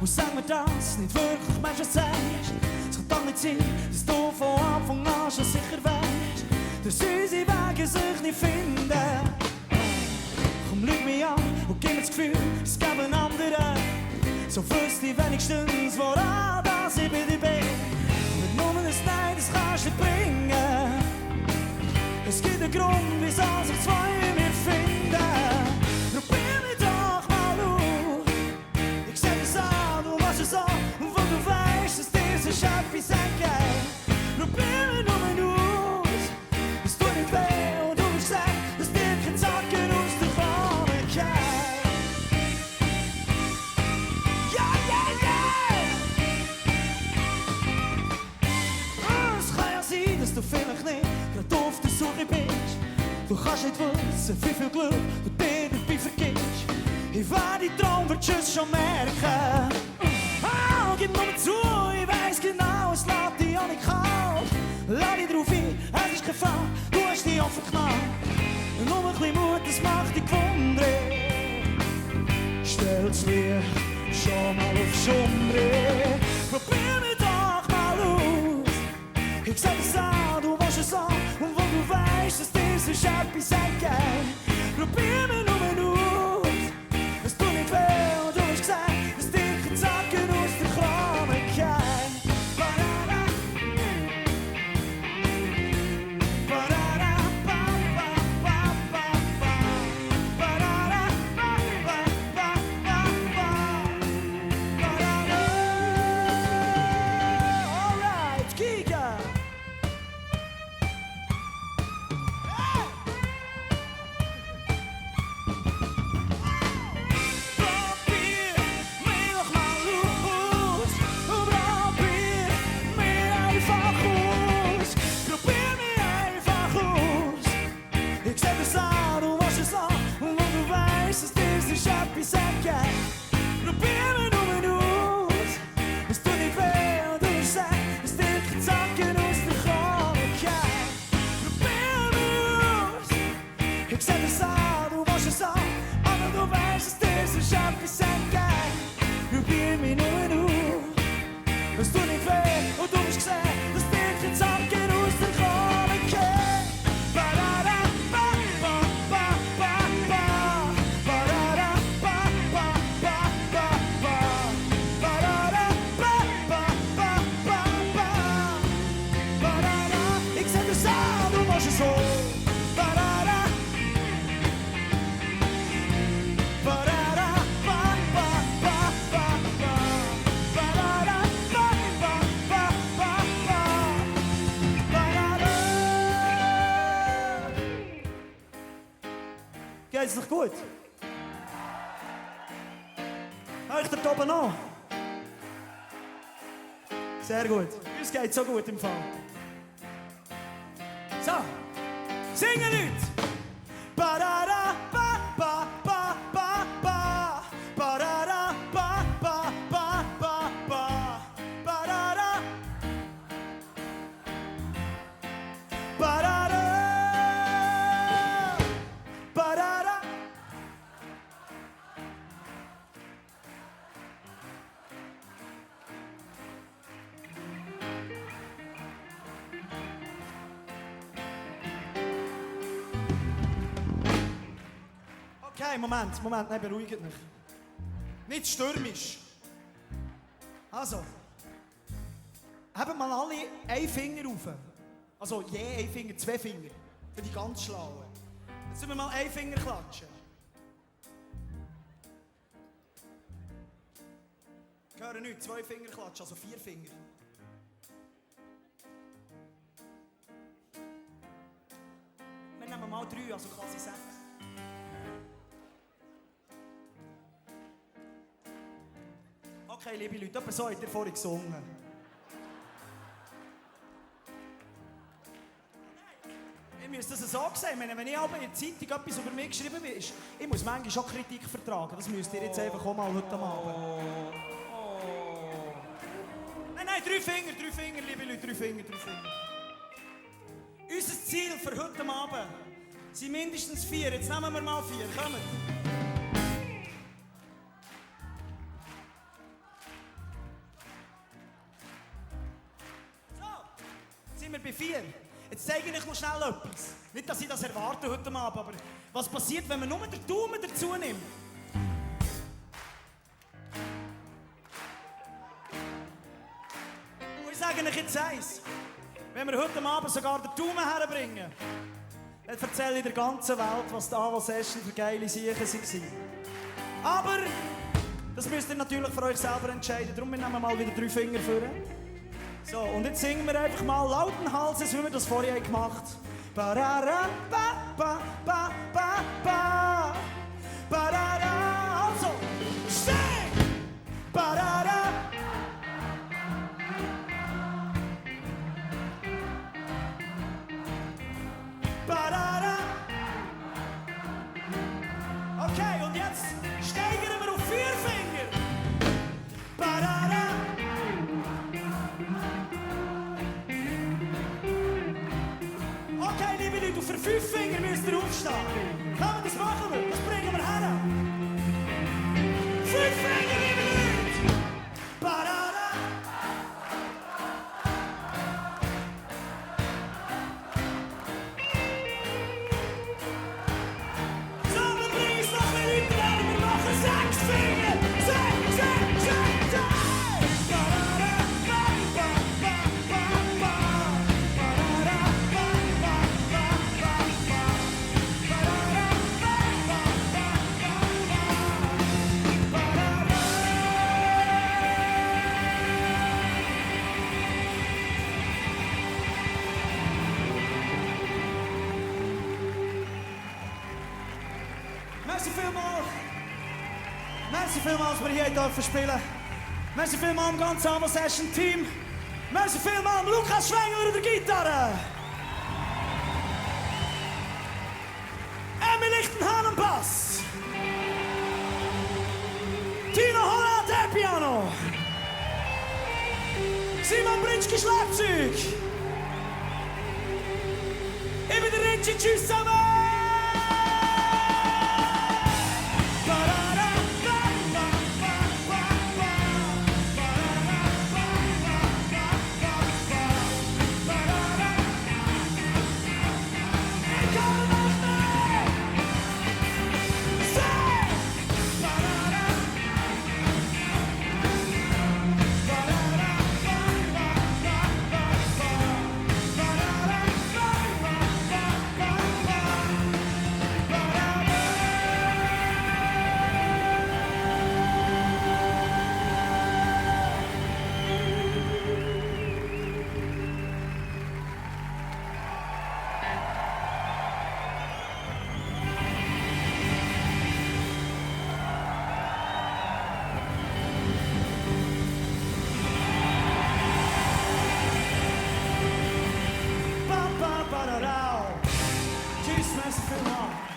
Und sag mir das nicht wirklich, meinst du, was sagst? Es kann doch nicht sein, dass du von Anfang an schon sicher weißt, dass unsere Wege sich nicht finden. Komm, schau mich an und gib mir das Gefühl, es gäbe einen anderen. So wüsste ich wenigstens, woran dass ich bei dir bin. Und nur ein Nein, das kannst du nicht bringen. Es gibt einen Grund, wieso sich zwei in mir finden. Probier mich doch mal aus. Ich seh es an, du machst es so, und wo du weißt, dass dir so etwas entgeht. Probier mich nur aus. Es tut nicht weh, und du hast gesagt, dass dir kein Zacken aus der Krone geht. Ja, ja, ja! Es kann ja sein, dass du vielleicht nicht gerade auf der Suche bist. Du kannst nicht wissen, wie viel Glück du dir dabei vergibst. Ich werde die Traum wird schon merken. Ah, gib nur zu, ich weiss genau, es lässt dich auch nicht kalt. Lass dich drauf ein, es ist kein Fall, du hast dich auch verknallt. Nur ein bisschen Mut, das macht dich gewundert. Stell das Licht schon mal aufs Umdrehen. Probier mich doch mal aus. Ich sag es an, du willst es an, und wo du weißt, dass dir so etwas entgeht. Probier mich nur aus. Es tut nicht weh, und du hast gesagt, dass dir kein Zacken aus der Krone geht. Ba-da-da. Ba-da-da, ba-ba-ba-ba-ba. Ba-da-da, ba-ba-ba-ba-ba. Ba-da-da. Alright, Giga. Ik zeg het zo, du was es an, aber du weißt, dass dir so etwas entgeht. Probier mich nur aus. Es tut nicht weh, und du hast gesehen, dass dir kein Zacken aus der Krone geht. Ba-da-da, ba-ba-ba-ba-ba. Ba-da-da, ba-ba-ba-ba-ba. Ba-da-da, ba-ba-ba-ba-ba. Ba-da-da. Ik zeg het zo, du was es so. Ba-da-da. Ba-da-da, ba-ba-ba-ba-ba. Ba-da-da, ba-ba-ba-ba-ba. Ba-da-da. Geht's noch gut? Hört ihr da oben an? Sehr gut. Uns geht's so gut im Fall. So, singen Leute! Ba-da-da, ba-ba-ba-ba-ba. Ba-da-da, ba-ba-ba-ba-ba. Ba-da-da. Ba-da-da. Ba-da-da. Okay, Moment, nein, beruhigt mich. Nicht stürmisch. Also, haben mal alle einen Finger rauf. Also je ein Finger, zwei Finger. Für die ganz Schlauen. Jetzt müssen wir mal einen Finger klatschen. Ich höre nichts, zwei Finger klatschen, also vier Finger. Wir nehmen mal drei, also quasi sechs. Okay, liebe Leute, etwa so habt ihr vorhin gesungen. Ich müsste das so sehen, wenn ich aber in der Zeitung etwas über mich geschrieben habe, ich muss manchmal schon Kritik vertragen. Das müsst ihr jetzt einfach auch mal heute Abend. Nein, drei Finger, liebe Leute, drei Finger. Unser Ziel für heute Abend sind mindestens 4. Jetzt nehmen wir mal 4. Kommt. schnell etwas. Nicht, dass ich das erwarte heute Abend, aber was passiert, wenn man nur den Daumen dazu nimmt? Und ich sage euch jetzt eins. Wenn wir heute Abend sogar den Daumen herbringen, dann erzähle ich der ganzen Welt, was die Anwaltssession für geile Siechen waren. Aber das müsst ihr natürlich für euch selber entscheiden. Darum nehmen wir mal wieder 3 Finger vor. So, und jetzt singen wir einfach mal lauten Halses, wie wir das vorher gemacht haben. Ba-ra-ra, ba, ba, ba, ba. Ba-ra-ra. Also, sing! Ba-ra-ra. Ba-ra-ra. Okay, und jetzt steigern wir auf 4 Finger. Ba-ra-ra. Okay, liebe Leute, für 5 Finger müsst ihr aufstehen. Komm, das machen wir. Das bringen wir her. 5 Finger, liebe Leute. Ba-ra-ra. Merci vielmals. Merci vielmals, dass wir hier dürfen spielen. Merci vielmals am ganzen Anwaltssession-Team. Merci vielmals Lukas Schwengler an der Gitarre. Emmy Lichtenhahn am Bass. Tino Holland am Piano. Simon Britschke Schlagzeug. Ich bin der Richie, tschüss zusammen. Tschüss, merci vielmals.